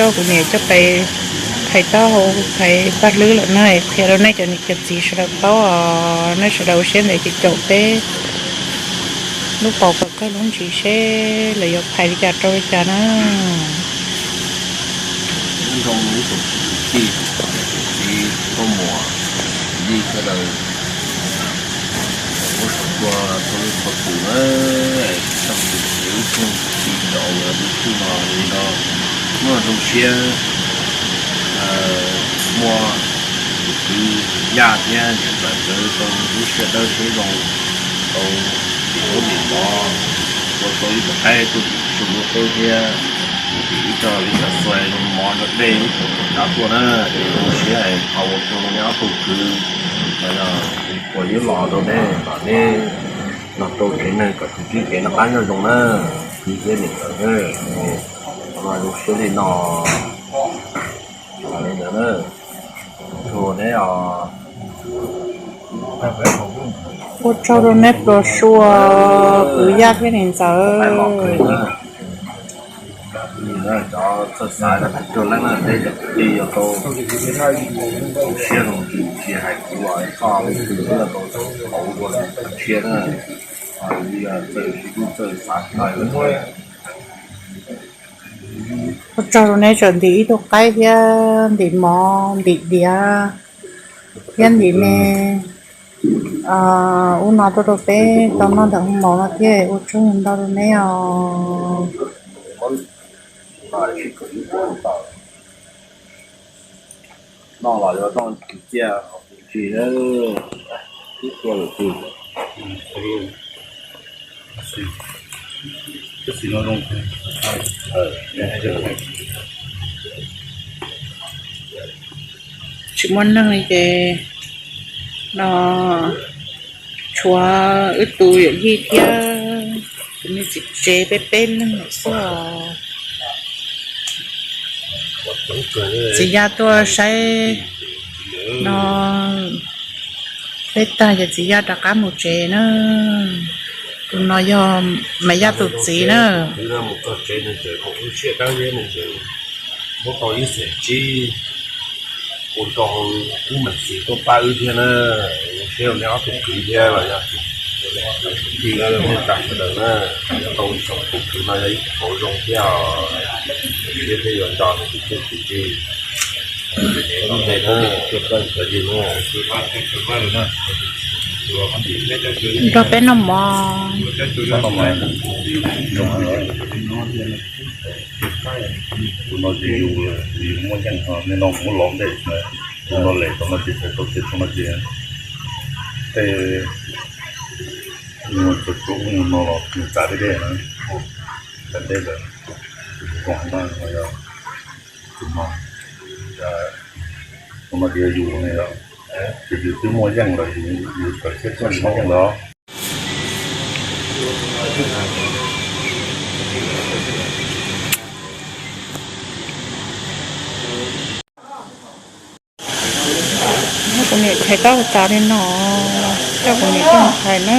Kuv niam coj pais phais taub hau phais paj hlwb lawm na, qhia rau nej cov niam cov txiv sawv daws paub os, nej sawv daws ua siab ntev caum peb lub paus kom kawg lub ntsis seb lawv yuav phais li cas rau li cas na. Nyob zoo ib tsoom kwv tij, txiv, nkauj muam, kwv tij sawv daws, muab saum tua txhua leej txhua tus na, tsis txhob tus txiv lub txheej tsis zov lawv tus txheej no li no. Muaj zoo siab muaj tus kwv Yaj thiab niam ntxawm nkawd tau lub sij hawm dawb siab zoo, tau tim ub tim no, ua tau ib tug qaib tuaj tim Suav lub teb thiab, tim ib co li cov xuas zoo mov zoo dej ib tug txog tsav tuaj na, ces zoo siab es qhov ua rau neb ob tug kwv no yog ua ib los rau neb kom neb los rau tsev neeg kom tus txib kev noj qab nyob zoo na, kwv thiab niam ntxawm na. Qhov no zoo siab li no. Li ntawd na, tsuas neb os. Ua tsaug rau neb pluas sua, kwv Yaj thiab niam ntxawm. Cov txawj xav rau leej na, peb cov kwv tij yuav tau siab zoo tus tsis hais kuv los koj leej twg twb yuav tau hauv dua tus tshiab na. Yog txawj sib hlub txawj xav tsis tau. Ua tsaug rau neb tseem ntim ib tug qaib thiab ntim mov ntim diav thiab ntim me ub no tuaj rau peb tau noj ntawm hoo maum no thiab, ua tsaug ntau rau neb os. Noj los yuav noj kwv tij, tsis ib tua lwm tus. Tsis muaj neeg li ces no tshuav wb tus yawm yij thiab tus me txiv tsev peb peb leeg lawm xwb os. Txiv Yaj tuaj saib no peb tag ces txiv Yaj rov qab mus tsev na. Tus no yog Maiv Yaj tus txiv na. Muab tau ib xees tsib ua rau ub meem xis tuaj pab wb thiab na. Siab rau neb ob tug kwv thiab los yog kwv tij nej tag sawv daws na. Nyob tau ib tsoom tus kwv no yog ib qho zoo thiab os. Siab peb yuav nco nws tus kheej tus tij. Ntej na, cov yij na, nrog peb noj mov. Tus no ces yus, yus muaj yeej, nej no muab lov ntej, tus no lem, tus no ces txhais tau ces tus no ces tej, tus no los txav deb deb na, txav deb lawm, tus no, tus no ces yog yus ne, ces yus twb muaj yeej lawm, yus kawm siab txhob muaj yeej lawm. Kuv niam thaiv taub tas li no, coj kuv niam tuaj thaiv na.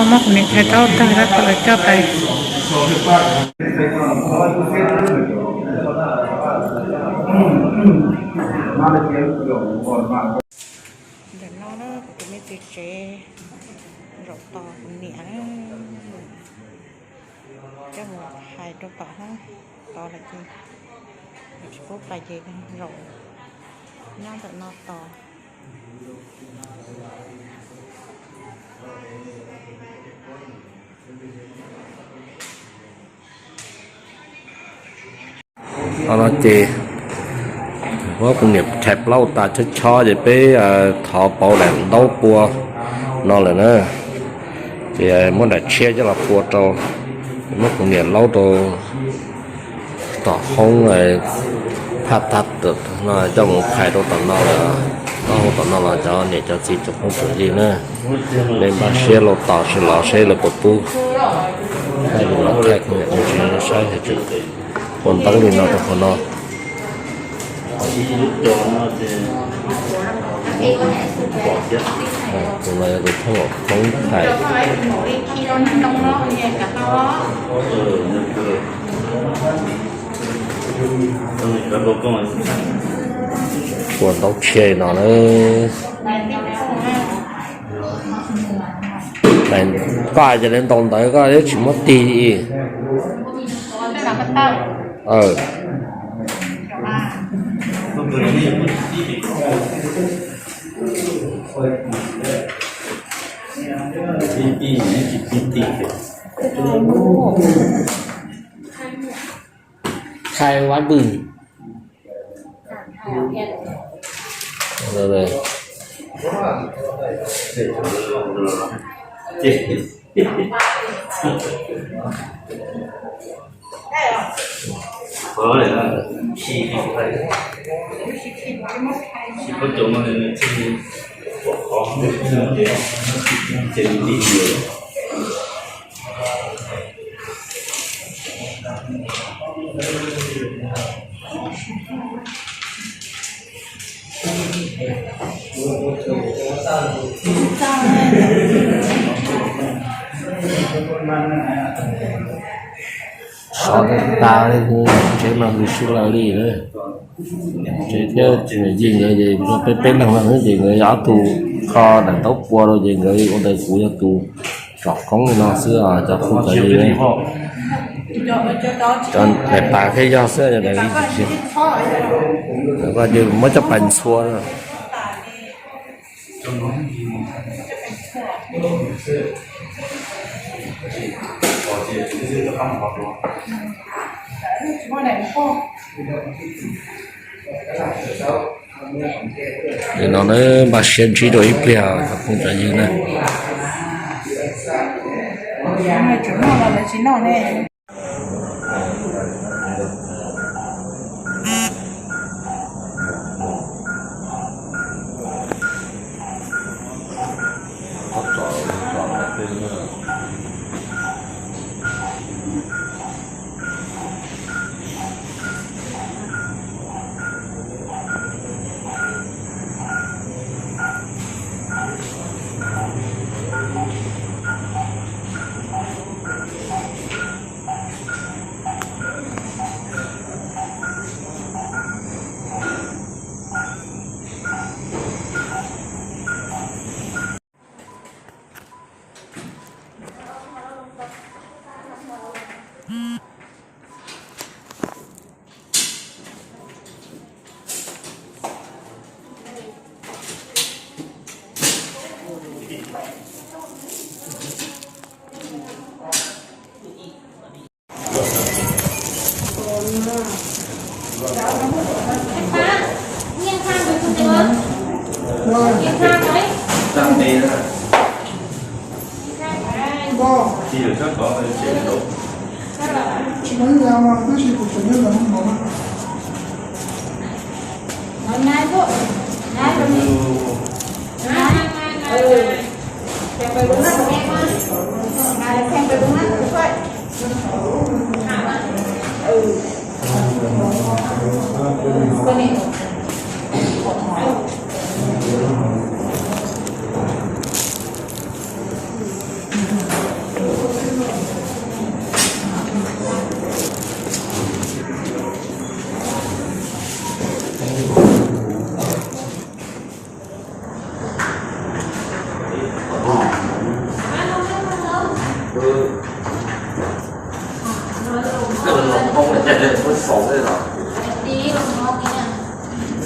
Muab kuv niam thaiv taub tag tab tom coj pais. Ntawm no na, kuv tus Tsev tsev zaum tos kuv niam na, coj mus phais rau tom hoob tos lawm ces tsis pub pais ces zaum nyob ntawm no tos. Qhov no ces muab kuv niam phais plaub tas chob chob ces peb thov pauv daim ntaub pua no lawm na. Ces muab daim tshiab coj los pua rau, muab kuv niam laub rau tom hoob phaj tab no coj mus phais rau tom no lawm, tom hoob tom no los cov niam cov txiv tsoom phooj tsoom ywg na. Nej npaj siab los tos seb lawv puas pub, los thaij kuv niam kuv txiv saib, pua ntaub li no rau qhov no. Tus no yog tus thoob hoob phais. Pua ntaub tshiab li no na. Koj hais tias li ntaus ntawv koj twb tsis muab tig. Khai vá bwj. Sov tas li, tsev mas lwj sib law li na. Tsev thiab tsis yig nkawd ces peb peb leeg no ces nkawd yog ob tug kho daim ntaub pua rau ces nkawd ua ntawd, kuv yog tus tsom koob li no xwb os cov phooj cov ywg. Cov daim pav thiab yog xwb, yog daim li tsis, muab coj pais ntxhua. Li no na, npaj siab ntsib dua ib pliag cov phooj cov ywg na.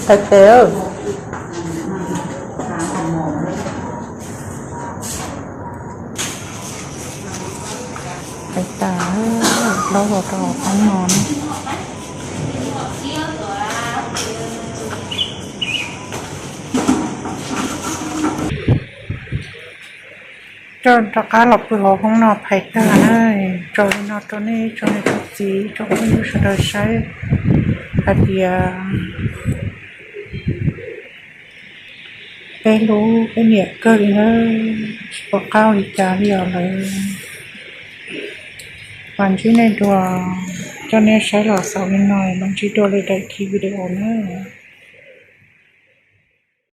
Pais tes. Pais tas, laub los rau hauv qoob no. Coj rov qab los pw hauv hoob no phais tag na. Tso li no rau nej, tso nej tso txiv, tso phooj ywg sawv daws saib hais tias peb hlub peb niam kawg li na, tsis pom qab ua li cas li os lawm. Mam ntsib nej dua, coj nej saib los xaus li no, mam ntsib dua li daim video na.